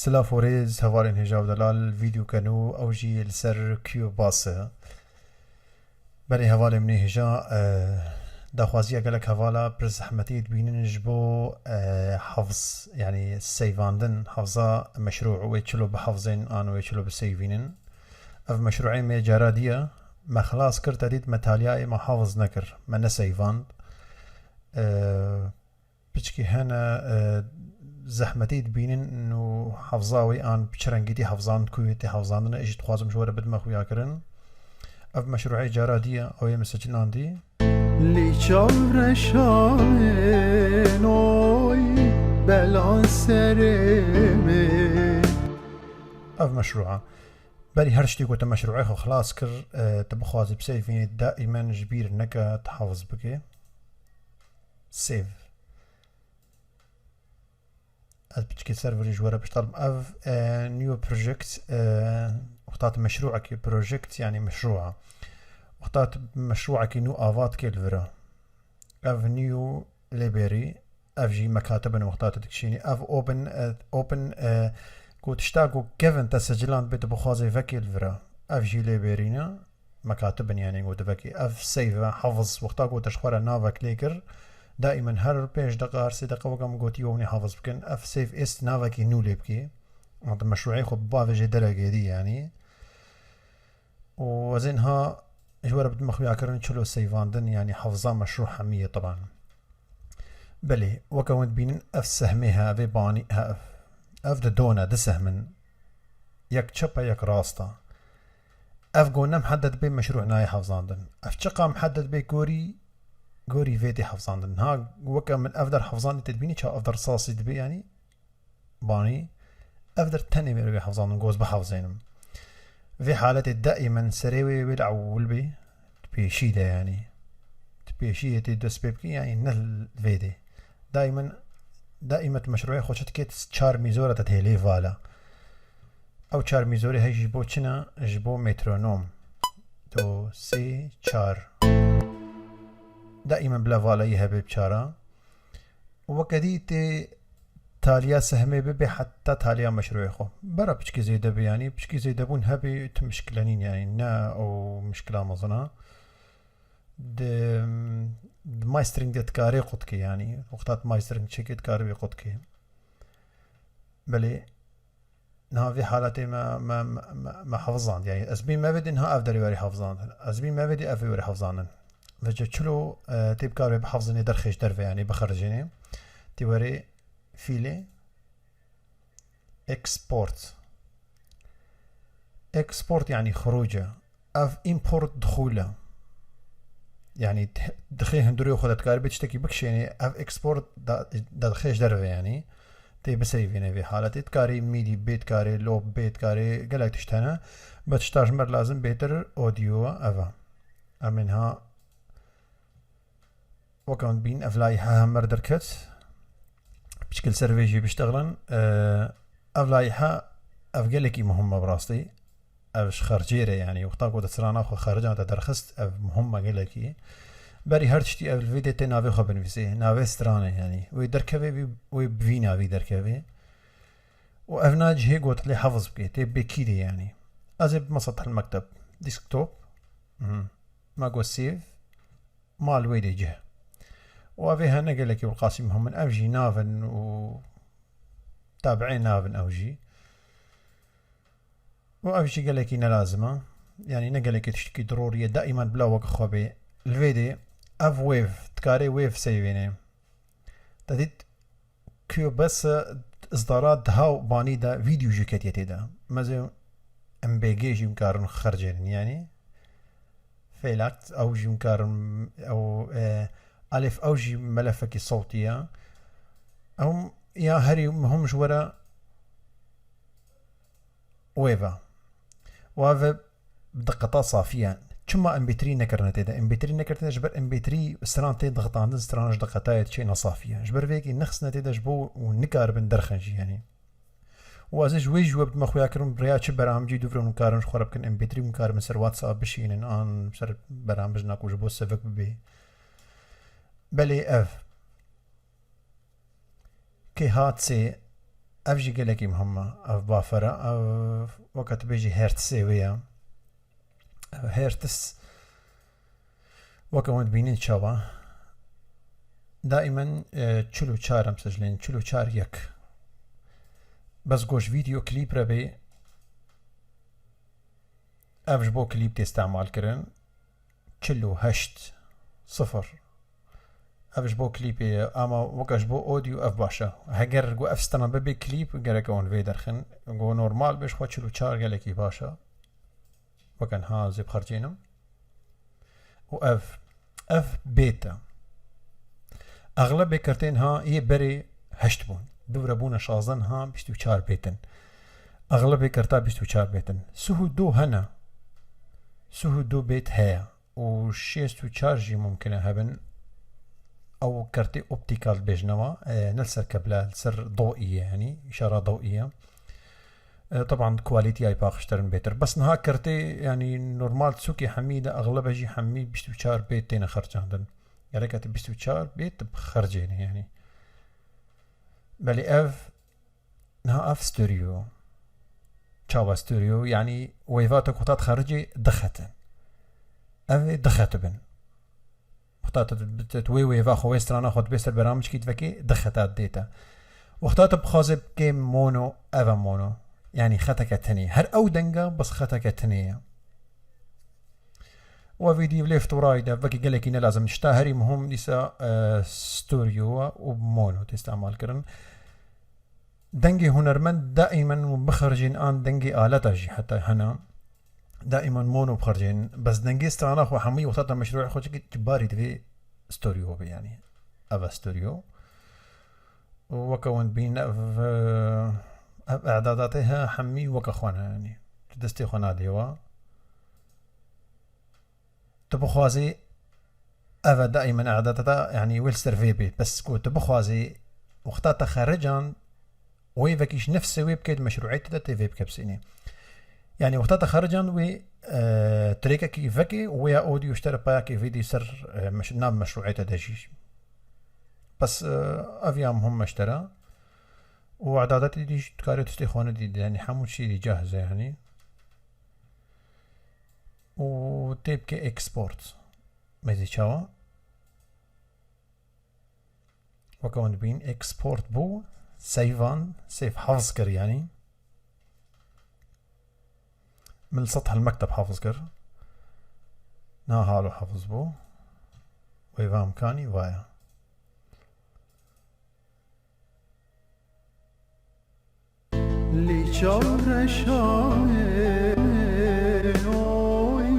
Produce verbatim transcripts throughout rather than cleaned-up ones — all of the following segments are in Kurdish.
Silav û rêz hevalên hêja û delal, vîdyoke nû ew jî li ser Cubase. Berê hevalê min ê hêja, e, daxwaziya gelek hevala pir zehmetî dibînin ji bo, e, hafz, yanî seyvandin, hafza meşrû, wê çilo bihafzên an wê çilo biseyvînin. Ev meşrûê me cara dî ye, me xilas kir, te dît me taliyayê me hafz nekir, me neseyvand. E, Piçkî hene, e, zehmetî dibînin û hevza wê an bi çi rengî tê hevzand, ku wê tê hevzandine, ê jî dixwazim ji we re bidime xuyakirin. Ev meşrûê cara dî ye, ew ê min sicilandî. Lî çavreşanên oy bela serê min. Ev meşrûa. Berî her tiştî ku te meşrûê xwe xilas kir, e, tu bixwazî biseyvînî, daîmen ji bîr neke, tu hafiz bike. Save. Ez piçkî serverî ji we re piştal bim. Ev, e, new project, e, wexta tu meşrûekî, project yanî meşrûa. Wexta tu meşrûekî nû ava dikê li vir e. Ev new lê bêrî, ev jî mekatib in wexta tu dikişînî. Ev open, e, open, e, ku tişta ku kevin te siciland bê tu bixwazê vekê li vir e. Ev jî lê bêrî ne. Mekatib in, yanî ku tu vekî. Ev save e, hafiz, wexta ku te ji xwe re navek lê kir, daîmen her pênc deqa, her sê deqa weke min gotî, ew nê hafiz bikin. Ev save as, navekî nû lê bikî. Wan tu meşrûê xwe bavêjê derekê dî, yanî. Û ez ê niha ji we re bidime xuyakirin çilo seyvandin, yanî hafza meşrû hemî ye, teban. Belê, weke hûn dibînin, ev sehmê he, vê banî he, ev. Ev di don e, du sehmin. Yek çep e, yek rast e. Ev go ne mihedded bê meşrû nayê hevzandin. Ev çiqa mihedded bê gorî, gorî vê tê hevzandin. Niha weke min ev der hevzandî, te dibînî ça ev der sasî dibe, yanî banî. Ev der tenê wê, wê hevzandin, goz bihevzênim. Vê haletê daîmen serê wê, wê li ewil bê, di pêşî de, yanî. Di pêşî yê tê dest pê bikî, yanî ne li vê dê. Daîmen, daîmen tu meşrûê xwe çi dikê, çar mîzora te tê lê vala. Ew çar mîzorê hej ji bo çi ne? Ji bo metronom. Do, sê, çar. Daîmen bila valayî hebe bi çara. Weke dî tê taliya sehmê bibe heta taliya meşrûyê xwe. Bera piçkî zêde be, yanî piçkî zêdebûn hebe, tu mişkile nîn, yanî ne ew mişkila mezin e. Di, di mastering de dikarê qut ke, yanî wexta tu mastering çêkê dikarê wê qut ke. Belê, niha vê haletê me, me, me, me, me hevzand, yanî ez bî me vê dê niha ev derê werî hevzandin. Ez bî me vê dê ev ê werî hevzandin. Vêce çilo, e, tê bikar wê bihevzinê derxê ji derve, yanî bixericênê. Tê werê fîlê export. Export yanî xirûc e. Ev import dixûl e. Yanî dixê hundirê xwe de dikarî bê tiştekî bikişênê. Ev export da, da dixê ji derve, yanî tê biseyvîne vê haletê. Dikarî midi bê, dikarî lop bê, dikarî gelek tişt hene. Bi tişta ji me re lazim bêtir audio ev e. Em ê niha weke hûn dibîn ev layîhe hember derket. Piçkil ser vê jî biştexilin. Ee, ev layîhe ev gelekî muhim e bi rastî. Ev ji xercê re, yanî wexta ku te strana xwe xercan te derxist, ev muhim e gelekî. Berî her tiştî ev li vê dê tê navê xwe binivîsê. Navê stranê, yanî wê derkevê, wê, wê bi vî navî derkevê. Û ev na cihê got lê hefiz bike, tê bê kî dê, yanî. Ez ê bime setel mekteb, desktop. Mhm. Me got save. Ma li wê dê cih. Û ev ê hene gelekî Wilqasî muhim in. Ev jî nav in û tabi'ê nav in ew jî. Û ev jî gelekî nelazim e. Yanî ne gelekî tiştekî dirorî ye. Daîman bila wek xwe bê. Li vê dê ev wave, dikarê wave seyvênê. Te dît Cubase izdara deha û banî de vîdeo jî ketiye tê de. Mezê M B G jî hûn karin xercênin, yanî. Fêlakt, ew jî hûn karin, ew, e, Alif, ew jî melefekî sewtî ye. Ew ya herî muhim ji we re wave e. Wave diqeta safî ye. Çima M P three nekirine tê de? M P three nekirine ji ber M P three stran tê diqetandin, stran ji diqetayê diçê nesafî ye. Ji ber vê yekê nexistine tê de ji bo û nikaribin derxin jî, yanî. Û ez ê ji wê jî we bidime xuya kirin, bi rêya çi beramcî dûvre hûn karin ji xwe re bikin, M P three hûn karin ser WhatsApp bişînin, an ser beramcina ku ji bo sevik bibê. Belê ev. Kê hat sê, Ev jî gelekî muhim e. Ev bafera, ev weke tu bêjî hertzê wê ye. Ev hertz, weke hûn dibînin çawa? Daîmen, e, çil û çar em sicilên, çil û çar yek. Bes goş vîdeo klîp re bê, ev ji bo klîp tê îstemal kirin. Çil û heşt sifir. Ev ji bo klîpê ye, ama weke ji bo audio ev baş e. Heger ku ev stena bibe klîp, gerek hûn vê derxin. Ku normal be, ji xwe çil û çar gelekî baş e. Weke niha ez ê bixercînim. Û ev, ev bêt e. Exlebê kertên ha yê berê heşt bûn. Dû re bûne şazdeh, niha bîst û çar bêt in. Exlebê kerta bîst û çar bêt in. Sih û du hene. Sih û du bêt heye. Û şêst û çar jî mumkin e hebin. Ew kertê optîkal dibêjine wa, e, ne li ser kebla, li ser doî ye, yanî îşara doî ye. E, teban kwalîtîya wî paqijtir in bêtir. Bes niha kertê, yanî normal sûkê hemî de exlebe jî hemî bîst û çar bêt têne xercandin. Gereke tu bîst û çar bêt tu bixercênî, yanî. Belê ev Niha ev stereo. Çawa stereo? Yanî wêva te ku ta dixericê du xet in. Ev ê du xet bin. Wexta tu, tu, tu wê wêva xwe, wê strana xwe dibê ser beramişkî divekê du xeta didê te. Wexta tu bixwazê bikê mono, ev e mono. Yanî xeteke tenê. Her ew denga bes xeteke tenê ye. Û ev vîdî left û right e, vekî gelekî ne lazim. Tişta herî muhim dîsa, e, stereo û mono tê îstemal kirin. Dengê hunermend daîmen û bixercên an dengê aleta jî heta hena. Daîmen mono bixercên. Bes dengê strana xwe hemû wexta te meşrûê xwe çikî, ji barî divê stereo be, yanî. Ev e stereo. Û weke hûn dibînin ev, ev e'dadatê he hemî weke xwe ne, yanî. Tu destê xwe nadê wa. Tu bixwazî ev e daîmen e'dadata, yanî wê li ser vê bê. Bes ku tu bixwazî wexta te xerican wê vekî ji nefsê wê bikê di meşrûetê de tê vê bikepsînî. Yanî wexta te xerican wê, e, trêkekî vekê û wê ya audio ji te re payakê vê dî ser, e, meş-, nav meşrûetê de jî. Bes, e, ev ya muhim me ji te re. Û e'dadetê dî jî dikarê tu stê xwe nedî, yanî hemû çî dî cahiz e, yanî. Û tê bike export. Mêzî çawa? Weke hûn dibîn, export bû, seyvan, seyv hafz kir, yanî. Min li sethel mekteb hafz kir. Niha halo hafz bû. Wê va imkanî vaya. Lî çavreşanê oy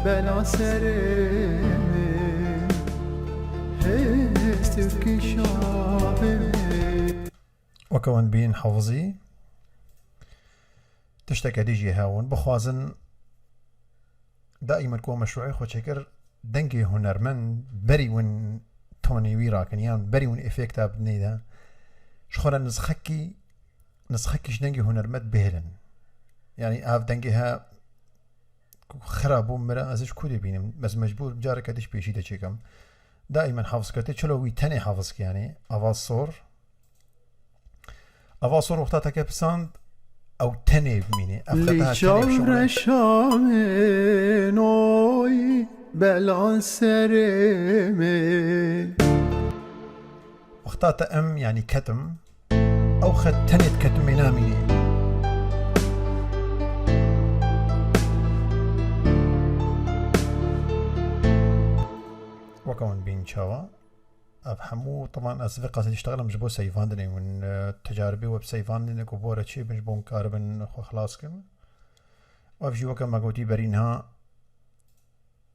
bela serê min, hêst û kîşa bi min. Weke hûn bîn hafizî, tişteke dî jî hewin. Bixwazin daîmen ku meşrûê xwe çêkir, dengê hunermend berî win tonê wî rakin, yan berî win efekta bidinê de, ji xwe re nizxekî, nizxekî ji dengê hunermend bihêlin. Yanî ev dengê he ku xira bû min re, ez ji ku dê bînim? Ez mecbûr careke dî ji pêşî de çêkim. Daîmen hafizkirtê, çilo wî tenê hafizkî, yanî ava sor, Ava sor wexta te ke pisand, ew tenê bimîne. Ev xeta tenê bişuxule. Çavreşanê noy bela serê min. Wexta te em, yanî ketim, ew xet tenê diketimê namîne. Weke hûn bîn çawa? Ev hemû, teban ez vê qasî diştexilm ji bo seyvandinê hûn, e, tecaribê we bi seyvandinê ku bore çê bin ji bo hûn karibin xwe xilas kin. Ev jî weke me gotî berî niha,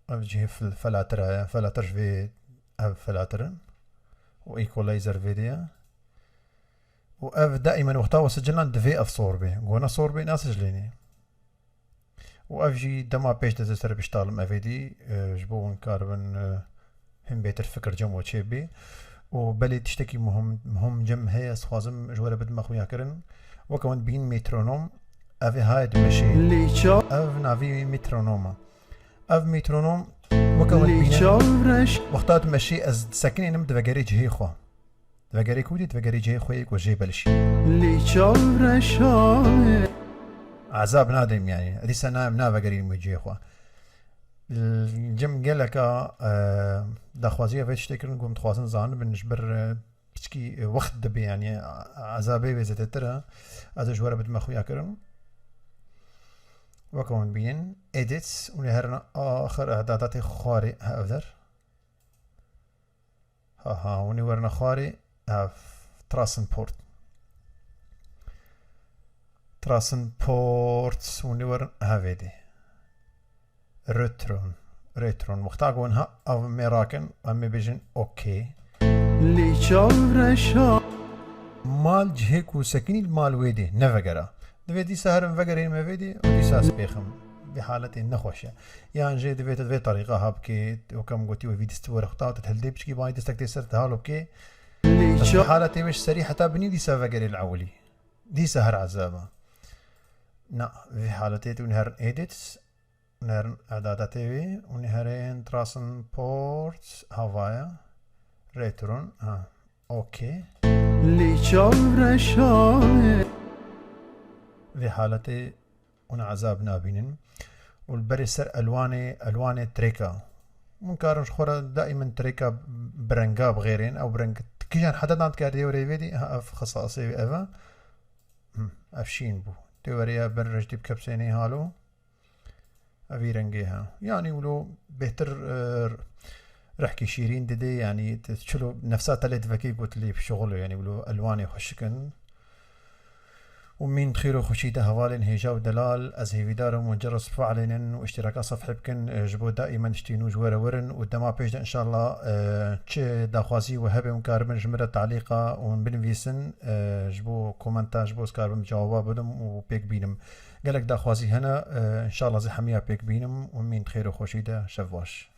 ev cihê fil-, felatir heye. Felatir ji vê, ev felatir in. Û equalizer vê de ye. Û ev daîmen wexta we sicilan divê ev sor bê. Gona sor bê nasicilênê. Û ev jî dema pêş de ez ê ser biştalim evêdî, e, ji bo hûn karibin, e, hin bêtir fikir cem we çêbê. Û belê tiştekî muhim, muhim cem heye, ez dixwazim ji we re bidime xuyakirin. Weke hûn dibînin metronom, ev ê haye dimeşê. Lîça. Ev navê metronom e. Ev metronom, weke hûn dibînin, wexta dimeşê ez disekinênim divegerê cihê xwe. Vegerê ku dî, vegerê cihê xwe yê ku jê belişî. Lî çav reşa. Ezab nadêm yani. Dîsa na, na vegerî min cihê xwe. L-, cim geleka, e, daxwaziya vê tiştê kirin ku em dixwazin zanibin ji ber, e, piçkî, e, wext dibe yani, a-, ezabê wê zêdetir e. Ez ê ji we re bidime xuya kirin. Weke hûn bînin. Edit. Hûn ê herin axir, e, dadatê xwarê ev der. Ha, ha, hûn ê werine xwarê, ev, Trasenport. Trasenport, hûn ê werin hevêdê. Retron, Retron. Wexta ku hûn ha, ev mêrakin, em ê bêjin okey. Lî çav reşa. Mal cihê ku sekinî li mal wê dê, nevegera. Divê dîsa herin vegerên me vê dê û dîsa ez pêxim. Vê haletê nexweş e. Yan jê divê tu vê terîqa ha bikê, weke min gotî, wê vî dist were xwe ta, tu hildê piçkî bayî distek tê ser, tu halo bikê. Lî Bes vê ça- haletê wê ji serî heta binî dîsa vegerê li ewilî. Dîsa her ezaba. Na, vê haletê tu her edit, her edadatê wê, û her en Trasenport havaya. Retron, ha, okey. Lî çav reşa. Vê haletê hûn ezab nabînin. Û li berê ser elwanê, elwanê trêka. Hûn karin ji xwe re daîmen trêka bi renga bixêrên, ew bi reng kîjan hede dan dikar dê were vê dî, ha, ev xisasê wê ev e. Him, ev şîn bû. Tê were ya ber rejdî bi kepsênê halo. Ev vî rengê he. Yanî wilo bêhtir, e, rehkî şîrîn didê, yanî t-, çilo nefsa te lê divekê got lê şixul, yanî wilo elwanê xweşik in. Û mîn xêr û xweşî de hevalên hêja û delal, ez hêvîdar im hûn ceres bifailînin û îştîraka sefhê bikin, e, ji bo daîmen tiştê nû ji we re werin û dema pêş de înşallah, e, çi daxwazî we hebe hûn karibin ji min re talîqa hûn binivîsin, e, ji bo komenta, ji bo ez karibim cewaba bidim û pêk bînim. Gelek daxwazî hene, e, înşallah zî hemiya pêk bînim û mîn xêr û xweşî de şev baş.